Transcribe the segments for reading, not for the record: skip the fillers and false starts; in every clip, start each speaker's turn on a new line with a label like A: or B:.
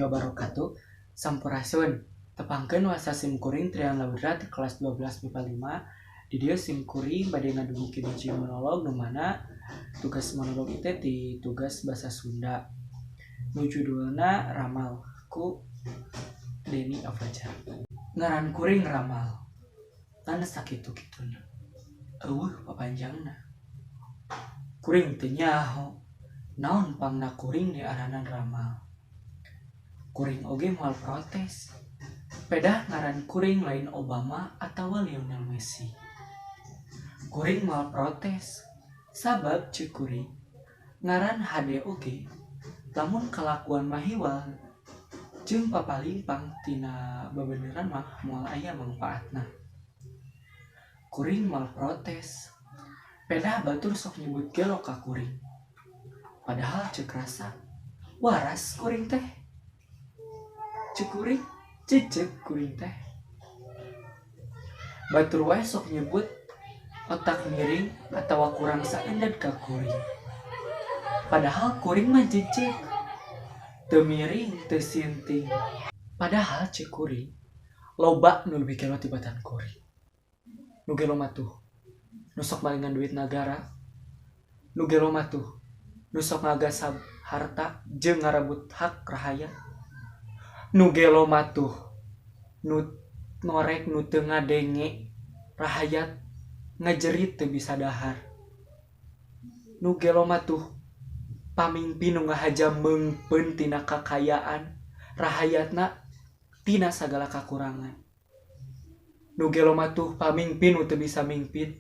A: Wabarakatuh. Sampurasun. Tepangkeun wasa sim kuring Trian Laudra ti kelas 12 MIPA 5. Di dieu sim kuring bade ngadugikeun hiji monolog, nu mana tugas monolog ieu teh ti tugas basa Sunda. Nu judulna Ramal ku Denny Fajar. Ngaran kuring Ramal. Ngan sakitu-kituna. Euweuh papanjangna. Kuring teu nyaho naon pangna kuring diaranan Ramal. Kuring oge moal protes. Pedah ngaran kuring lain Obama atawa Lionel Messi. Kuring moal protes sabab ceuk kuring ngaran hade oge lamun kalakuan mahiwal jeung papalimpang tina babeneran mah moal aya mangpaatna. Kuring moal protes. Pedah batur sok nyebut gelo ka kuring. Padahal ceuk rasa waras kuring teh. Ceuk kuring cecek kuring teh. Batur wae sok nyebut otak miring atawa kurang saended ka kuring. Padahal kuring mah jejeg. Teu miring, teu sinting. Padahal ceuk kuring loba nu leuwih gelo tibatan kuring. Nu gelo mah tuh nu sok malingan duit nagara. Nu gelo mah tuh nu sok ngagasab harta jeung ngarebut hak rahayat. Nu gelo mah tuh nu norek nu teu ngadenge rahayat ngajerit teu bisa dahar. Nu gelo mah tuh pamingpin nu ngahaja meungpeun tina kakayaan rahayatna tina sagala kakurangan. Nu gelo mah tuh pamingpin nu teu bisa mingpin.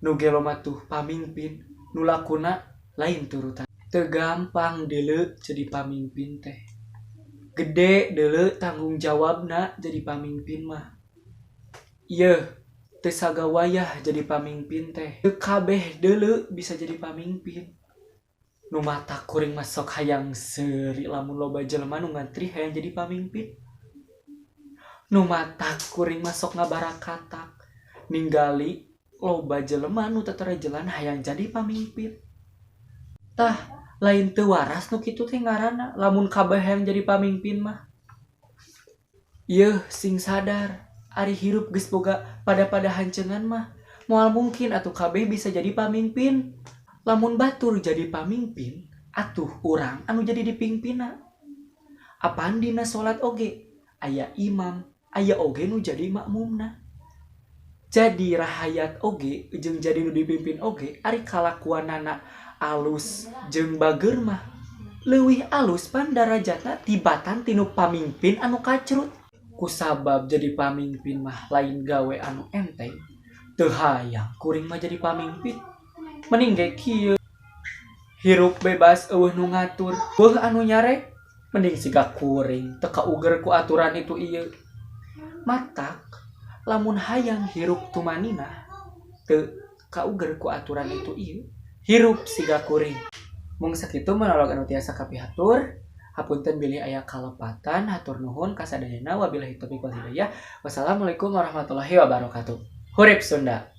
A: Nu gelo mah tuh pamingpin nu lakuna lain turutan. Teu gampang deuleu jadi pamingpin teh. Gede deuleu tanggung jawabna jadi pamingpin mah. Yeuh, teu sagawayah jadi pamingpin teh. Teu kabeh deuleu bisa jadi pamingpin. Nu matak kuring mah sok hayang seuri lamun loba jelema nu ngantri hayang jadi pamingpin. Nu matak kuring mah sok ngabarakatak ninggali loba jelema nu teterejelan hayang jadi pamingpin. Tah, lain teu waras nu kitu teh ngaranna lamun kabeh hayang jadi pamingpin mah. Yeuh, sing sadar, ari hirup geus boga pada-pada hanceungan mah moal mungkin atuh kabeh bisa jadi pamingpin. Lamun batur jadi pamingpin, atuh urang anu jadi dipingpinna. Apan dina salat oge aya imam, aya oge nu jadi makmumna. Jadi rahayat oge jeung jadi nu dipimpin oge ari kalakuanana alus jeung bager mah leuwih alus pan darajatna tibatan tinu pamingpin anu kacrut. Kusabab jadi pamingpin mah lain gawe anu enteng, teu hayang kuring mah jadi pamingpin. Mending ge kieu, hirup bebas euweuh nu ngatur, beuh anu nyarek mending siga kuring teu kauger ku aturan itu ieu. Matak lamun hayang hirup tumaninah teu kauger ku aturan itu ieu, hirup siga kuring. Mung sakitu monolog anu tiasa kapihatur. Hapunten bilih aya kalepatan, hatur nuhun kasadayana, wabillahi taufiq wal hidayah. Wassalamualaikum warahmatullahi wabarakatuh. Hurip Sunda.